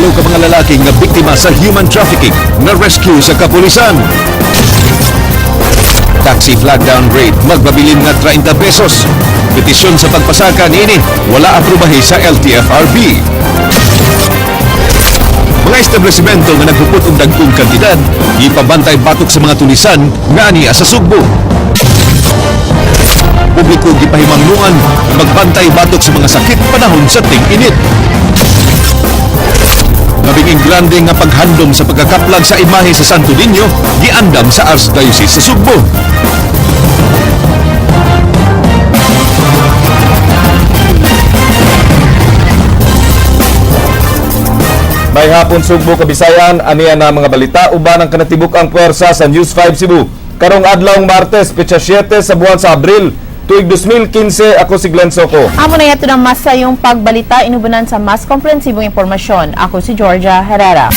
8 ka mga lalaki nga biktima sa human trafficking na rescue sa kapulisan. Taxi flag down rate magpabilin nga 30 pesos. Petisyon sa pagpasaka niini wala aprubahe sa LTFRB. Mga establishmento nga naghupot og dagkong kantidad, ipabantay batok sa mga tulisan nga ania sa Sugbo. Publiko gipahimangnungan nga magbantay batok sa mga sakit panahon sa ting-init. Labing grande nga paghandom sa pagkakaplag sa imahe sa Santo Niño giandam sa Archdiocese sa Sugbo. May hapon, Sugbo, Kabisayan, aniya na mga balita uban ang kanatibuk ang puwersa sa News 5 Cebu. Karong adlawng Martes, petsa 7 sa buwan sa Abril, tuig 2015, ako si Glenn Soco. Amo na yato ng mas sayong pagbalita inubanan sa mas komprehensibong impormasyon. Ako si Georgia Herrera.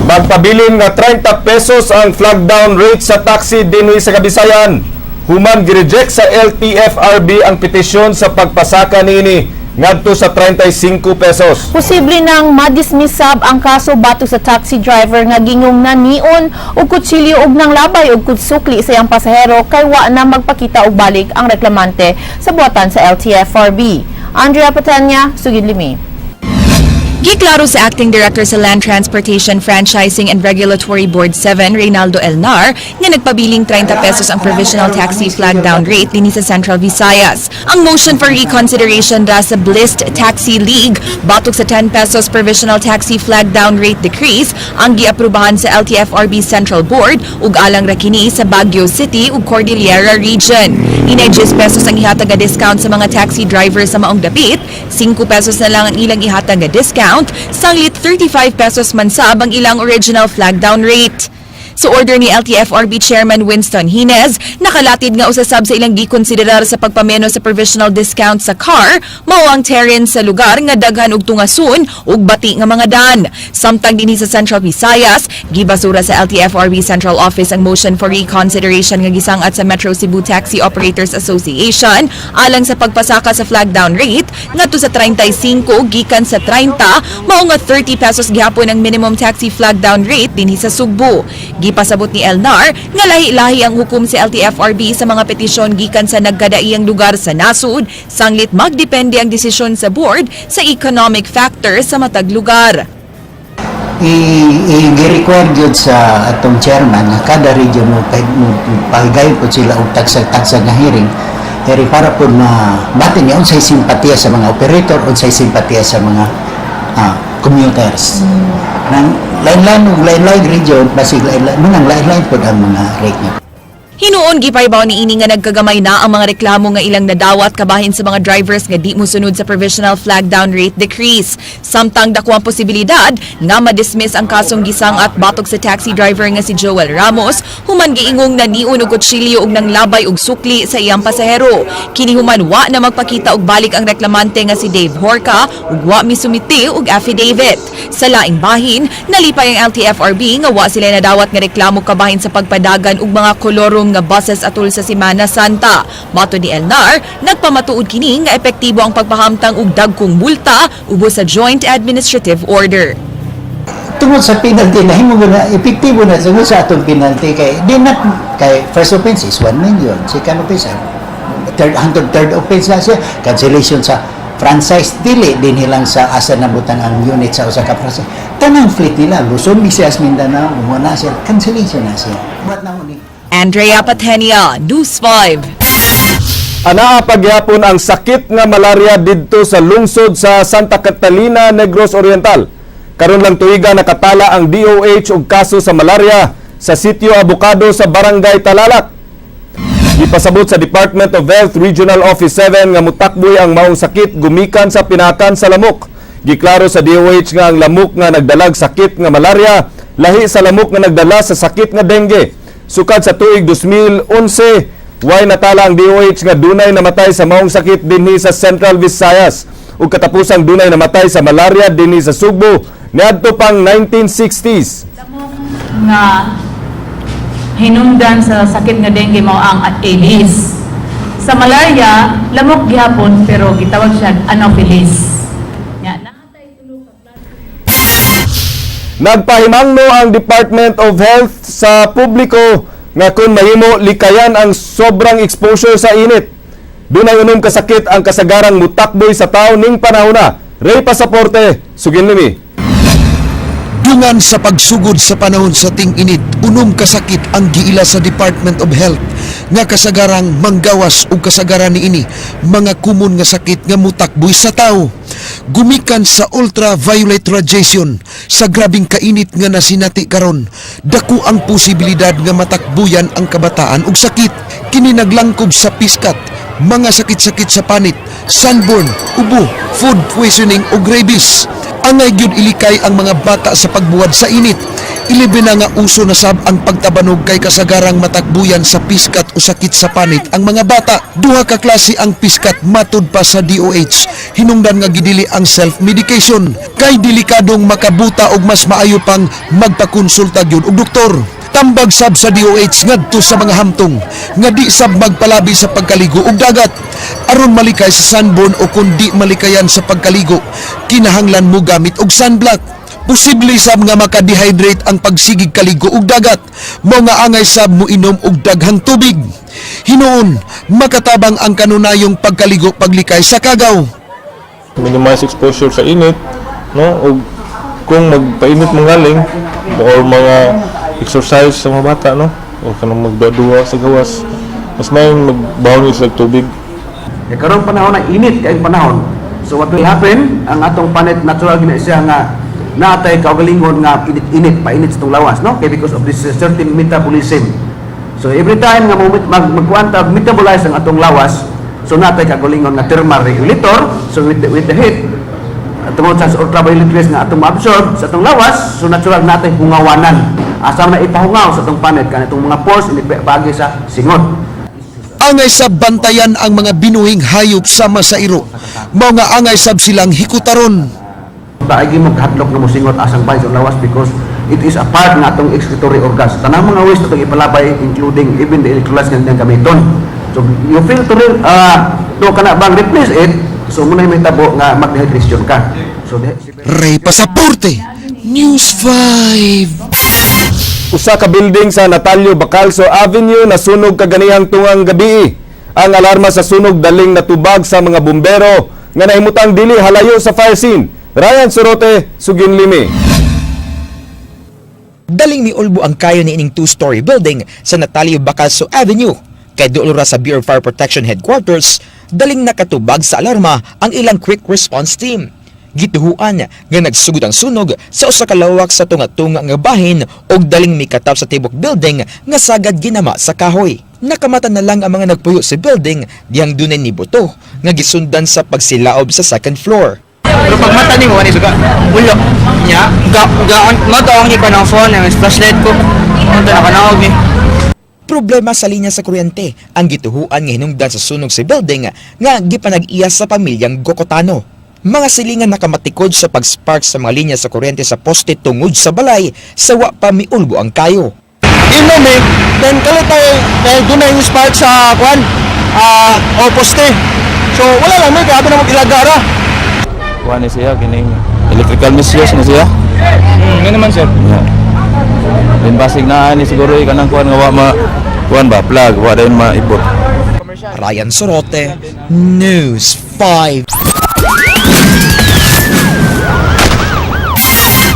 Magpabilin nga 30 pesos ang flag down rate sa taxi dinhi sa Kabisayan. Human gireject sa LTFRB ang petisyon sa pagpasaka niini ngadto sa 35 pesos. Posible nang madismiss sab ang kaso batok sa taxi driver nga gingong nanion og kutsilyo og nanglabay og kutsukli sa iyang pasahero kay wa na magpakita og balik ang reklamante sa buhatan sa LTFRB. Andrea Patanya, sugid limi. Giklaro sa Acting Director sa Land Transportation Franchising and Regulatory Board 7, Reynaldo Elnar, nga nagpabiling 30 pesos ang provisional taxi flag down rate dinhi sa Central Visayas. Ang motion for reconsideration ra sa Blist Taxi League batok sa 10 pesos provisional taxi flag down rate decrease ang giaprubahan sa LTFRB Central Board ug alang ra kini sa Baguio City ug Cordillera Region. Inay 10 pesos ang ihatag nga discount sa mga taxi driver sa maong dapit, 5 pesos na lang ang ilang ihatag nga discount, sanglit 35 pesos man sab ang ilang original flag down rate. Sa order ni LTFRB Chairman Winston Hines, nakalatid nga usasab sa ilang gikonsiderar sa pagpameno sa provisional discount sa car, mao ang terrain sa lugar nga daghan og tungasun ug bati nga mga dan. Samtang dinhi sa Central Visayas, gibasura sa LTFRB Central Office ang motion for reconsideration nga gisangat sa Metro Cebu Taxi Operators Association alang sa pagpasaka sa flag down rate ngadto sa 35 gikan sa 30, mao nga 30 pesos gihapon ang minimum taxi flag down rate dinhi sa Sugbo. Gipasabot ni Elnar nga lahi-lahi ang hukom sa LTFRB sa mga petisyon gikan sa nagkadaiyang lugar sa nasud, sanglit magdepende ang desisyon sa board sa economic factors sa matag lugar. I-require gyud sa atong chairman nga kada region mo mo pahigay po sila og tagsa-tagsa nga hearing hearing para po mabati niya unsay simpatiya sa mga operator, unsay simpatiya sa mga commuters. Nang lain-lain og lain-lain region, basig lain-lain manang lain-lain pod ang mga rate niya. Hinuon gipaybaw ni ini nga nagkagamay na ang mga reklamo nga ilang nadawat kabahin sa mga drivers nga di mosunod sa provisional flag down rate decrease. Samtang dako ang posibilidad nga madismiss ang kasong gisangat batok sa taxi driver nga si Joel Ramos human giingong naniun og kutsilyo ug nanglabay og sukli sa iyang pasahero. Kini human wa na magpakita og balik ang reklamante nga si Dave Horca ug wa misumiti og affidavit. Sa laing bahin, nalipay ang LTFRB nga wa sila nadawat nga reklamo kabahin sa pagpadagan og mga kolorum nga buses atul sa Semana Santa. Matod ni Elnar, nagpamatuod kini nga epektibo ang pagpahamtang og dagkong multa ubos sa Joint Administrative Order. Tungod sa penalty na himo na epektibo na tungod sa atong penalty kay di na kay first offense is 1 million, second offense, third, hangtod third offense na siya cancellation sa franchise. Dili din lang sa asa nabutang ang unit sa usa ka franchise, tanang fleet nila, Luzon, Visayas, Mindanao, mo na siya cancellation na siya. Buhat na mo ni. Andrea Patenia, News 5. Anaa pagyapon ang sakit nga malaria didto sa lungsod sa Santa Catalina, Negros Oriental. Karon lang tuiga nakatala ang DOH og kaso sa malaria sa sitio Abocado sa Barangay Talalak. Gipasabot sa Department of Health Regional Office 7 nga mutakboy ang maong sakit gumikan sa pinakan sa lamok. Giklaro sa DOH nga ang lamok nga nagdalag sakit nga malaria lahi sa lamok nga nagdala sa sakit nga dengue. Sukad sa tuig 2011, way natala ang DOH nga dunay namatay sa maong sakit dinhi sa Central Visayas. Ug katapusang dunay namatay sa malaria dinhi sa Sugbo niadto pang 1960s. Nga hinungdan sa sakit nga dengue mao ang Aedes. Sa malaria, lamok gihapon pero gitawag siya Anopheles. Nya, naa tay tulo ka klase. Nagpahimangno ang Department of Health sa publiko nga kung mahimo likayan ang sobrang exposure sa init. Dunay unom kasakit ang kasagarang mutakboy sa tao ning panahona. Ray Pasaporte, Suginlimi. Dungan sa pagsugod sa panahon sa ting-init, unom kasakit ang giila sa Department of Health nga kasagarang manggawas ug kasagaran niini mga kumon nga sakit nga mutakboy sa tao. Gumikan sa ultraviolet radiation sa grabing kainit nga nasinati karon, dako ang posibilidad nga matakbuyan ang kabataan og sakit. Kini naglangkob sa piskat, mga sakit-sakit sa panit, sunburn, ubo, food poisoning ug rabies. Angay gyud ilikay ang mga bata sa pagbuwad sa init. Ilibi na nga uso na sab ang pagtabanog kay kasagarang matakbuyan sa piskat o sakit sa panit ang mga bata. Duha ka klase ang piskat matud pa sa DOH. Hinungdan nga gidili ang self-medication. Kay delikadong makabuta og mas maayo pang magpakonsulta gyud og doktor. Tambag sab sa DOH ngadto sa mga hamtong nga di sab magpalabi sa pagkaligo og dagat aron malikay sa sunburn o kun di malikayan sa pagkaligo, kinahanglan mo gamit og sunblock. Posible sab nga maka-dehydrate ang pagsigig kaligo og dagat, mao nga angay sab mo inom og daghang tubig. Hinuon makatabang ang kanunayong pagkaligo paglikay sa kagaw. Minimize exposure sa init, no, ug kung magpainit mga or mga exercise sa mga bata, no, o kanang magduwa sa gawas, mas may magbahon sila og tubig. Kay karong panahon na init kay panahon. So what will happen, ang atong panit natural gina siya nga naatay kaugalingon nga init-init, painit sa itong lawas, no? Kay because of this certain metabolism. So every time nga mag magkuan ta, metabolize ang atong lawas, so natay kaugalingon nga thermal regulator. So with the heat tungod sa ultraviolet rays nga atong ma-absorb sa atong lawas, so natural natay hungawanan. Asa man na ipahungaw sa atong panit kanitong mga pores ini paagi sa singot. Angay sab bantayan ang mga binuhing hayop sama sa iro. Mao nga angay sab silang hikutaron. Paagi mo kahadlok nga mosingot asang bahin sa lawas because it is a part nga atong excretory organs. Tanang mga waste atong ipalabay, including even the electrolytes nga niyang gamiton. So you feel to to kana bang replace it, so muna may tabo nga mag-dehydration ka. So Ray Pasaporte, News 5. Usa ka building sa Natalio Bacalso Avenue nasunog kaganihang tungang gabi. Ang alarma sa sunog daling natubag sa mga bumbero nga nahimutang dili halayo sa fire scene. Ryan Sorote, Suginlimi. Daling miulbo ang kayo ni ining two-story building sa Natalio Bacalso Avenue. Kay duol ra sa Bureau of Fire Protection Headquarters, daling nakatubag sa alarma ang ilang quick response team. Gituhuan nga nagsugod ang sunog sa usa ka lawak sa tunga-tunga nga bahin ug daling mikatap sa tibok building nga sagad ginama sa kahoy. Nakamata na lang ang mga nagpuyo sa building dihang dunay nibuto nga gisundan sa pagsilaob sa second floor. Pero pag mata ni mo, ano suga? Ulo. Nya, ga ga mo to ang ipa ng phone, ang flashlight ko. Ano to nakanaog ni. Problema sa linya sa kuryente ang gituhuan nga hinungdan sa sunog sa building nga gipanag-iya sa pamilyang Gokotano. Mga silingan nakamatikod sa pag-spark sa mga linya sa kuryente sa poste tungod sa balay sa wa pa miulbo ang kayo. Inom eh, then kalitay kay dunay yung spark sa kwan, o poste. So wala lang may kaya na mag-ilaga ra. Kuha ni siya kining electrical misuse ni siya. Ngano naman, sir? Yeah. Then basig na ani siguro eh, kanang kuan nga wa ma kuan ba plug wa dayon maibot. Ryan Sorote, News 5.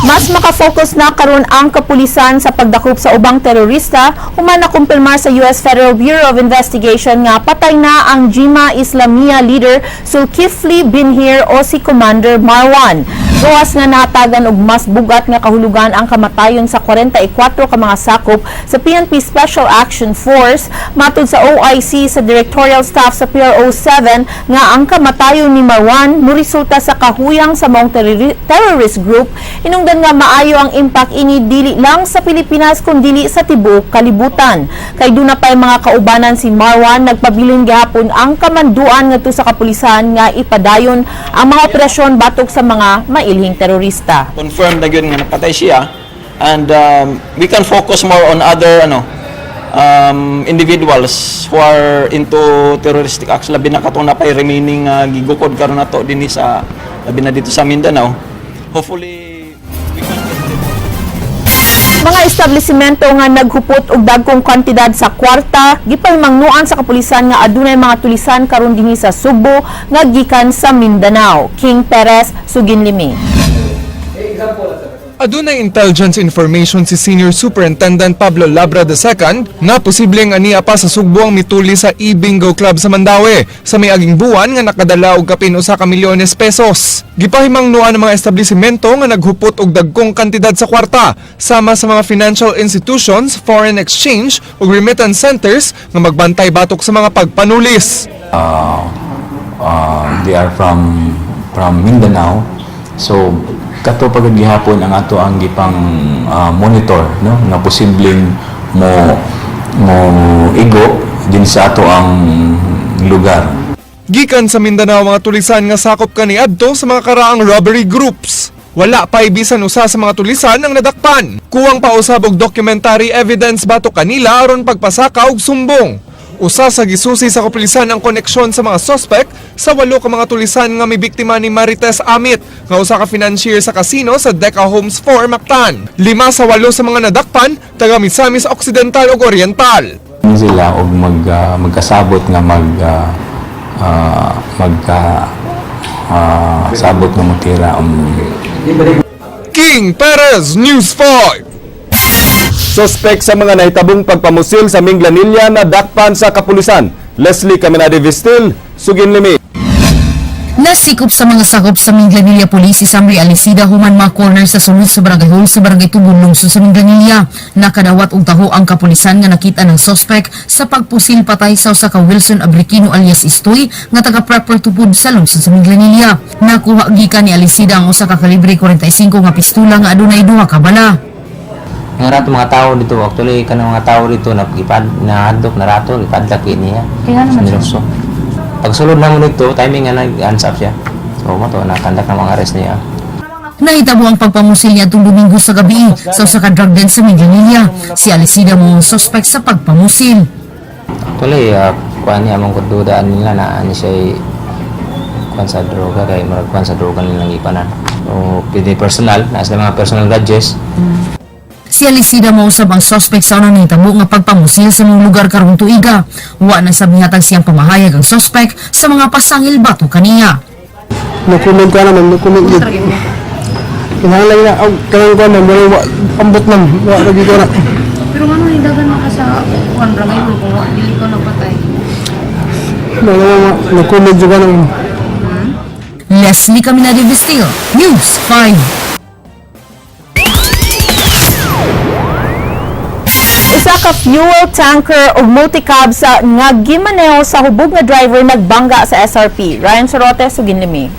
Mas makafocus na karon ang kapulisan sa pagdakop sa ubang terorista human nakumpirmar sa US Federal Bureau of Investigation nga patay na ang Jemaah Islamiyah leader Zulkifli Bin Hir o si Commander Marwan. Gawas nga nahatagan og mas bugat nga kahulugan ang kamatayon sa 44 ka mga sakop sa PNP Special Action Force, matud sa OIC sa Directorial Staff sa PRO 7 nga ang kamatayon ni Marwan moresulta sa kahuyang sa maong terrorist group, hinungdan nga maayo ang impact ini dili lang sa Pilipinas kundili sa tibuok kalibutan. Kay duna pay mga kaubanan si Marwan, nagpabilin gihapon ang kamanduan ngadto sa kapulisan nga ipadayon ang mga operasyon batok sa mga mailhing terorista. Confirmed na yun nga napatay siya and we can focus more on other ano individuals who are into terroristic acts, labi na katong napay remaining gigukod karon nato dinhi sa labi na dito sa Mindanao. Hopefully we can get them. Mga establishmento nga naghupot og dagkong kantidad sa kwarta gipahimangnuan sa kapulisan nga adunay mga tulisan karon dinhi sa Sugbo nga gikan sa Mindanao. King Perez, Suginlimi. Adunay intelligence information si Senior Superintendent Pablo Labra II nga posibleng ania pa sa Sugbo ang mituli sa e-bingo club sa Mandaue sa may aging buwan nga nakadala og kapin 1 ka milyones pesos. Gipahimangnuan ang mga establishmento nga naghupot og dagkong kantidad sa kwarta sama sa mga financial institutions, foreign exchange ug remittance centers nga magbantay batok sa mga pagpanulis. They are from Mindanao. So kato pagod gihapon ang ato ang gipang monitor, no, nga posibleng mo mo igo din sa ato ang lugar. Gikan sa Mindanao mga tulisan nga sakop kaniadto sa mga karaang robbery groups. Wala pa bisan usa sa mga tulisan ang nadakpan. Kuwang pausab og documentary evidence batok kanila aron pagpasaka og sumbong. Usa sa gisusi sa kapulisan ang koneksyon sa mga suspect sa walo ka mga tulisan nga may biktima ni Marites Amit nga usa ka financier sa casino sa Deca Homes 4, Mactan. Lima sa walo sa mga nadakpan taga Misamis Occidental ug Oriental. Ni sila og magkasabot nga mag magka sabot nga motira. King Perez, News 5. Suspek sa mga nahitabong pagpamusil sa Minglanilla na dakpan sa kapulisan. Leslie Caminade Vistil, Suginlimi. Nasikop sa mga sakop sa Minglanilla Police si Samri Alicida human mga corner sa sulod sa Barangay Hall sa Barangay Tubon, lungsod sa Minglanilla. Nakadawat og taho ang kapulisan nga nakita ng sospek sa pagpusil patay sa usa ka Wilson Abriquino alias Istoy nga taga Proper Tupod sa lungsod sa Minglanilla. Nakuha gikan ni Alicida ang usa ka kalibre 45 nga pistula nga adunay duha ka bala. Nga rato mga tao dito, actually kanang mga tao dito na ipad na hadlok na rato ipadlak niya. Kaya naman siya. Siya. Pagsulod na mo dito, timing nga nag-hands up siya. So mo to nakandak ng mga arrest niya. Nahitabo ang pagpamusil niya atong Domingo sa gabi sa usa ka drug den sa Minglanilla. Si Alicida mo ang sospek sa pagpamusil. Actually, kuan niya among kududaan nila na ani siya kuan sa droga kay murag kuan sa droga nilang ipanan. So, pwede personal, na sila mga personal grudges. Si Alicida mausab ang sospek sa unang nahitabo nga pagpamusil sa mga lugar karong tuiga. Wa na sab nihatag siyang pamahayag ang sospek sa mga pasangil batok kaniya. No comment ko naman, no comment yun. Kinahanglan na, oh, kanang ko man, wala, ambot man, wa lagi ko na. Pero ngano nidagan ka sa kuan barangay hall kung wa dili ka napatay? Wala, wala, no comment juga naman. Leslie Caminade Vestil, News 5. Usa ka fuel tanker ug multicab sa nga gimaneho sa hubog nga driver nagbangga sa SRP. Ryan Sorote, Suginlimi.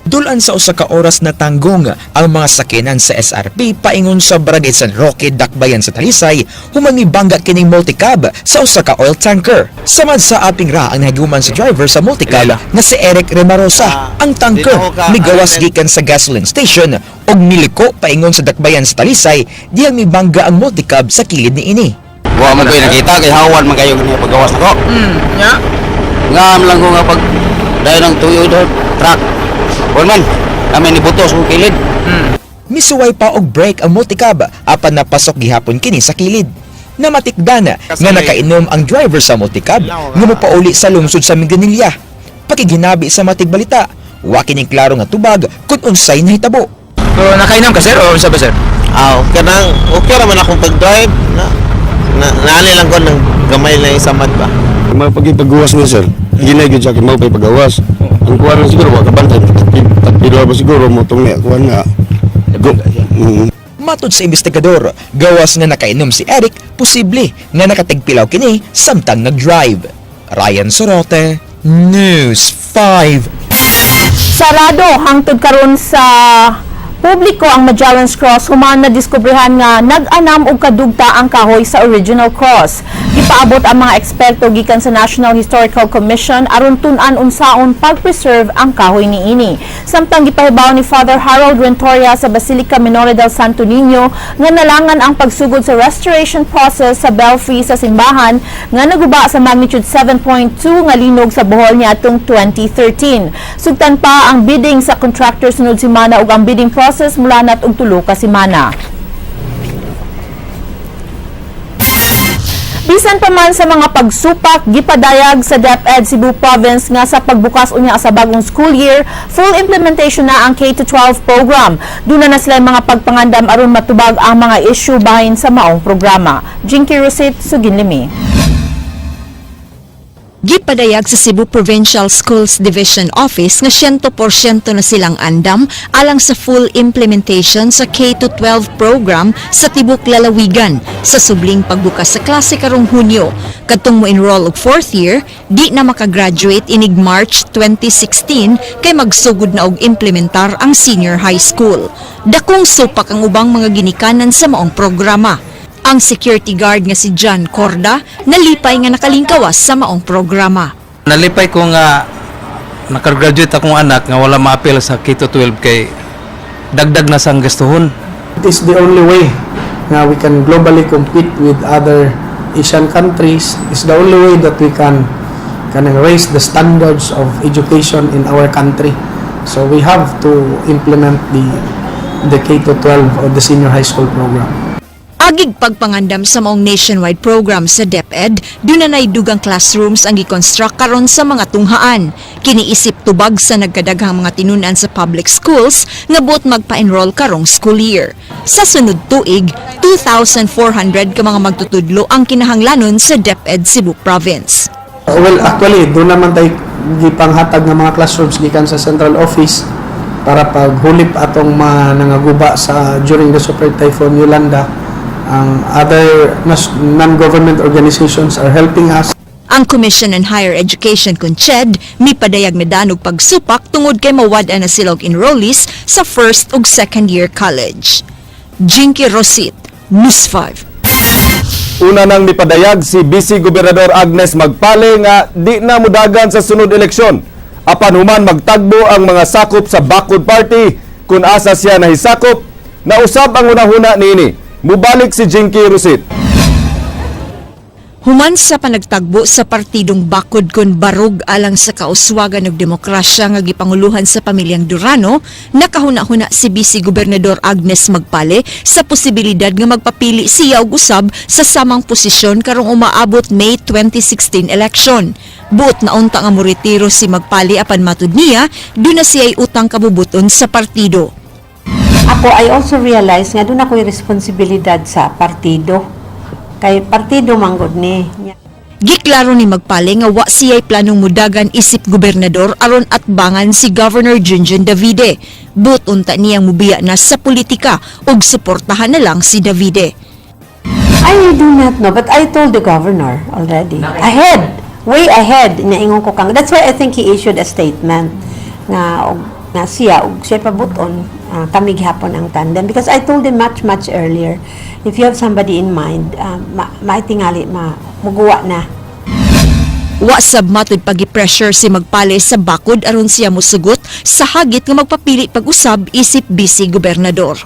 Dulan sa usa ka oras na tanggong ang mga sakyanan sa SRP paingon sa Barangay San Roque, Dakbayan sa Talisay human mibangga kining multicab sa usa ka oil tanker. Samad sa aping ra ang nahiguman sa driver sa multicab nga si Eric Remarosa. Ang tanker migawas gikan sa gasoline station ug niliko paingon sa Dakbayan sa Talisay dihang mibangga ang multicab sa kilid niini. Wa man ko'y nakita kay hawan man kayo niya paggawas nako. Nya. Ngam lang ko nga pag dayon ang tuyo do truck. Kuan man, kami ni buto sa kilid. Misuway pa og brake ang multicab apan napasok gihapon kini sa kilid. Namatikdan nga nakainom ang driver sa multicab nga mopauli sa lungsod sa Minglanilla. Pakiginabi sa matigbalita, wa kining klaro nga tubag kung unsay nahitabo. So nakainom ka, sir, o unsa ba, sir? Aw, kanang okay ra man akong pag-drive na na naani lang ko ng gamay lang yung samad ba. Mapagipagawas niya, sir. Ginay gyud siya kay mao pay pagawas. Ang kuan lang siguro wa kabantay. Tagpilo ba siguro mo tong niya kuan nga. Go. Matod sa investigador, gawas nga nakainom si Eric, posible nga nakatigpilaw kini samtang nag-drive. Ryan Sorote, News 5. Sarado hangtod karon sa publiko ang Magellan's Cross human na diskubrihan nga nag-anam og kadugta ang kahoy sa original cross. Gipaabot ang mga eksperto gikan sa National Historical Commission aron tun-an unsaon pag-preserve ang kahoy niini. Samtang gipahibaw ni Father Harold Rentoria sa Basilica Minore del Santo Niño nga nalangan ang pagsugod sa restoration process sa belfry sa simbahan nga naguba sa magnitude 7.2 nga linog sa Bohol niadtong 2013. Sugtan pa ang bidding sa contractor sunod semana ug ang bidding process Celsius mulanat og 3 ka semana. Bisan pa man sa mga pagsupak, gipadayag sa DepEd Cebu Province nga sa pagbukas unya sa bagong school year, full implementation na ang K-12 program. Duna na sila mga pagpangandam aron matubag ang mga issue bahin sa maong programa. Jinky Rosit, Suginlimi. Gipadayag sa Cebu Provincial Schools Division Office nga 100% na silang andam alang sa full implementation sa K-12 program sa tibok lalawigan sa subling pagbukas sa klase karong Hunyo. Kadtong mo enroll og fourth year, di na makagraduate inig March 2016 kay magsugod na og implementar ang senior high school. Dakong supak ang ubang mga ginikanan sa maong programa. Ang security guard nga si John Corda nalipay nga nakalingkawas sa maong programa. Nalipay ko nga nakagraduate akong anak nga wala maapil sa K-12 kay dagdag na sang gastuhon. It is the only way nga we can globally compete with other Asian countries. It's the only way that we can raise the standards of education in our country. So we have to implement the K-12 or the senior high school program. Agig pagpangandam sa maong nationwide program sa DepEd, dunay dugang classrooms ang gikonstruct karon sa mga tunghaan. Kiniisip tubag sa nagkadaghang mga tinunan sa public schools nga buot magpa-enroll karong school year. Sa sunod tuig, 2,400 ka mga magtutudlo ang kinahanglanon sa DepEd Cebu Province. Well, actually, duna naman tay gipanghatag ng mga classrooms gikan sa central office para paghulip atong mga nangaguba sa during the Super Typhoon Yolanda. Ang other non-government organizations are helping us. Ang Commission on Higher Education kun CHED mipadayag na danog pagsupak tungod kay mawad-an na sila og enrollees sa first ug second year college. Jinky Rosit, News 5. Una nang mipadayag si Vice Gobernador Agnes Magpale nga di na mudagan sa sunod eleksyon. Apan human magtagbo ang mga sakop sa Bakod Party kung asa siya nahisakop, nausab ang hunahuna niini. Mubalik si Jinky Rosit. Human sa panagtagbo sa partidong Bakod kon Barog alang sa kauswagan ug demokrasya nga gipanguluhan sa pamilyang Durano, nakahuna-huna si Vice Gobernador Agnes Magpale sa posibilidad nga magpapili siya og usab sa samang posisyon karong umaabot May 2016 election. Buot na unta nga moretiro si Magpale, apan matud niya, duna siya'y utang kabubuton sa partido. Ako, I also realize nga duna ko'y responsibilidad sa partido. Kay partido manggod ni. Giklaro ni Magpale nga wa siya'y planong mudagan isip gobernador aron atbangan si Governor Junjun Davide. Buot unta niyang mubiya na sa politika ug suportahan na lang si Davide. I do not know, but I told the governor already. Ahead, way ahead, naingon ko kang. That's why I think he issued a statement nga og nga siya ug siya pabuton, kami gihapon ang tandem, because I told him much, much earlier, if you have somebody in mind, maitingali ma muguwa na. Wa sab matud pag-pressure si Magpale sa Bakod aron siya mosugot sa hagit nga magpapili pag-usab isip vice gobernador.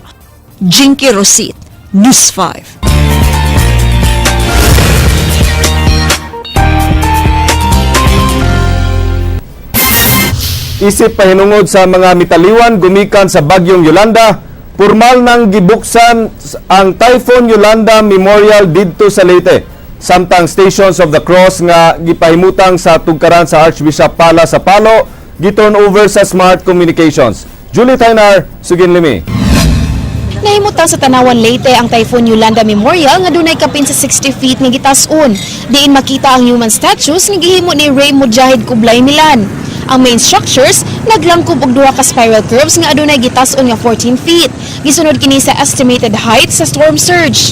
Jinky Rosit, News 5. Isip pahinungod sa mga mitaliwan gumikan sa bagyong Yolanda, formal nang gibuksan ang Typhoon Yolanda Memorial didto sa Leyte. Samtang Stations of the Cross nga gipahimutang sa tugkaran sa Archbishop Pala sa Palo, giturn over sa Smart Communications. Julie Tainar, Suginlimi. Nahimutang sa Tanawan, Leyte ang Typhoon Yolanda Memorial nga dunay kapin sa 60 feet nga gitason. Diin makita ang human statues nga gihimo ni Ray Mujahid Kublai Milan. Ang main structures naglangkob og duha ka spiral curves nga adunay gitason nga 14 feet. Gisunod kini sa estimated height sa storm surge.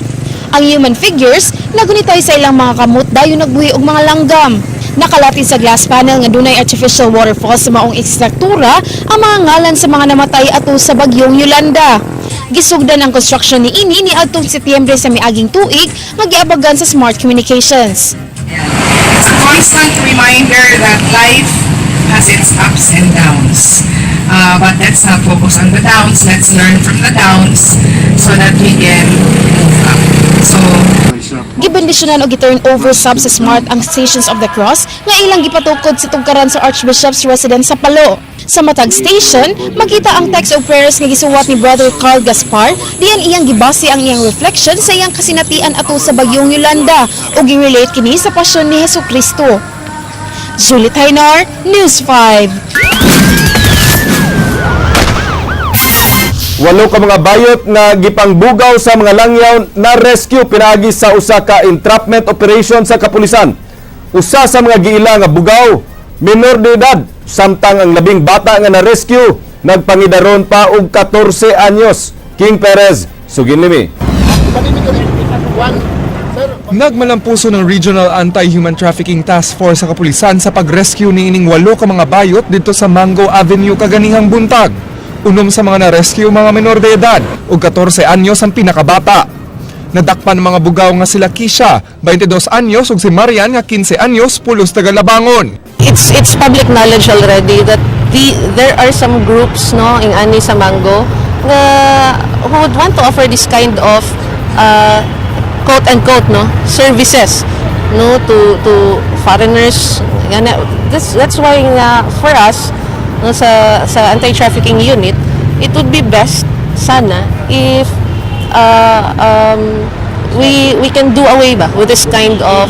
Ang human figures nagunitay sa ilang mga kamot dayon nagbuhi og mga langgam. Nakalatid sa glass panel nga dunay artificial waterfall sa maong ekstruktura ang mga ngalan sa mga namatay ato sa bagyong Yolanda. Gisugdan ang construction ni ini niadtong Setyembre sa miaging tuig nga giabagan sa Smart Communications. It's a constant reminder that life has its ups and downs. But let's not focus on the downs. Let's learn from the downs so that we can move up. So, Gibendisyonan og gi-turn over sab sa Smart ang Stations of the Cross nga ilang gipatukod sa tugkaran sa Archbishop's Residence sa Palo. Sa matag station, makita ang text of prayers nga gisuwat ni Brother Carl Gaspar, diyan iyang gibase ang iyang reflection sa iyang kasinatian ato sa bagyong Yolanda ug gi-relate kini sa pasyon ni Hesus Kristo. Julie Taynar, News 5. Walo ka mga bayot nga gipangbugaw sa mga langyaw na rescue pinaagi sa usa ka entrapment operation sa kapulisan. Usa sa mga giila nga bugaw, minor de edad, samtang ang labing bata nga na-rescue nagpangidaron pa og 14 anyos. King Perez, sugin limi. Nagmalampuso ng Regional Anti-Human Trafficking Task Force sa kapulisan sa pag-rescue ni ining walo ka mga bayot didto sa Mango Avenue kaganihang buntag. Unom sa mga na-rescue mga menor de edad ug 14 anyos ang pinakabata. Nadakpan ang mga bugaw nga sila Kisha, 22 anyos, ug si Marian nga 15 anyos, pulos taga Labangon. It's public knowledge already that there are some groups, no, in ani sa Mango nga who would want to offer this kind of quote unquote, no, services, no, to foreigners. Yan, that's why nga for us, no, sa anti-trafficking unit, it would be best sana if we can do away ba with this kind of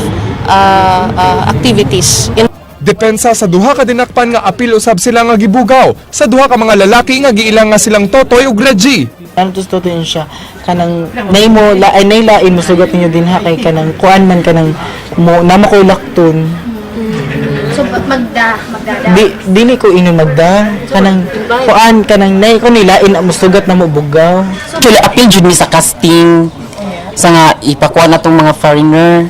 activities in Depensa sa duha ka dinakpan nga apil usab sila nga gibugaw sa duha ka mga lalaki nga giilang nga silang Totoy ug Reggie. Ano to, totoo siya kanang naymo la ay naylain mo sugat ninyo din ha, kay kanang kuan man kanang mo namo ko lakton. So, magdada. Di dili ko inon magda kanang kuan kanang nay ko nilain mo sugat na mo bugaw. Actually, appeal jud mi sa casting sa nga ipakuha na tong mga foreigner.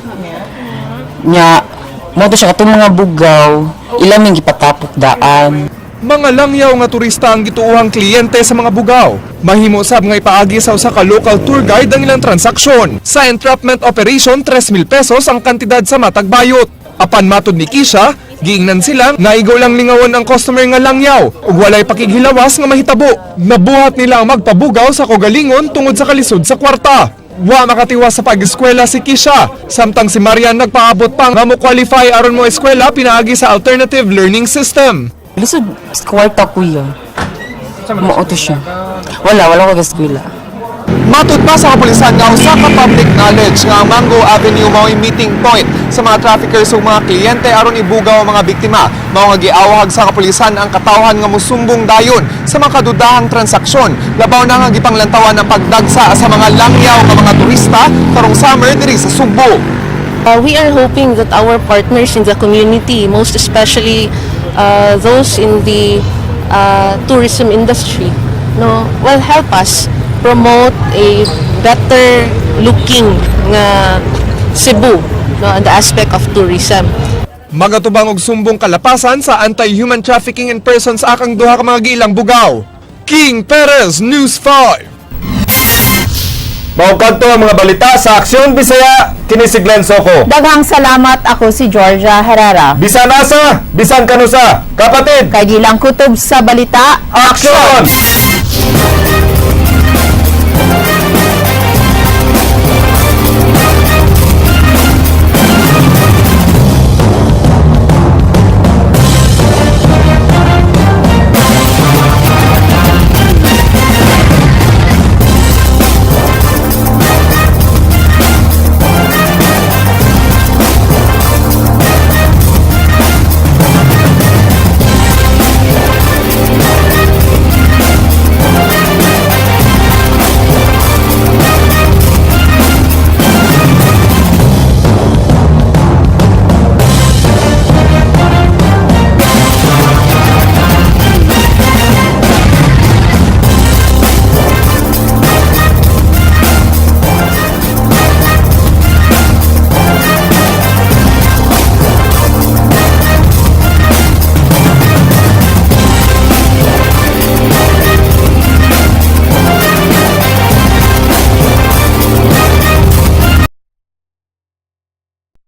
Nya mo to siya katong mga bugaw, ila ming gipatapok daan. Mga langyaw nga turista ang gituohang kliyente sa mga bugaw. Mahimo sab nga ipaagi sa usa ka local tour guide ang ilang transaksyon. Sa entrapment operation, 3,000 pesos ang kantidad sa matag bayot. Apan matod ni Kisha, giingnan sila nga igo lang lingawon ang customer nga langyaw ug walay pakighilawas nga mahitabo. Nabuhat nila ang magpabugaw sa kogalingon tungod sa kalisod sa kwarta. Wa makatiwas sa pag-eskwela si Kisha, samtang si Marian nagpaabot pa nga mo qualify aron mo eskwela pinaagi sa alternative learning system. Lisod sa kwarta, kuya. Mao to siya. Wala ko eskwela. Matud pa sa kapulisan nga usa ka public knowledge nga ang Mango Avenue mao'y meeting point sa mga traffickers ug mga kliyente aron ibugaw ang mga biktima. Mao nga giawhag sa kapulisan ang katawhan nga musumbong dayon sa mga kadudahang transaksyon. Labaw na nga gipanglantawan ang pagdagsa sa mga langyaw nga mga turista karong summer diri sa Sugbo. We are hoping that our partners in the community, most especially those in the tourism industry, no, will help us promote a better looking nga Cebu, no, on the aspect of tourism. Magatubang og sumbong kalapasan sa Anti-Human Trafficking in Persons Act ang duha ka mga giilang bugaw. King Perez, News 5. Mao kadto ang mga balita sa Aksyon Bisaya, kini si Glenn Soco. Daghang salamat, ako si Georgia Herrera. Bisan asa, bisan kanusa, kapatid. Kay di lang kutob sa balita. Aksyon!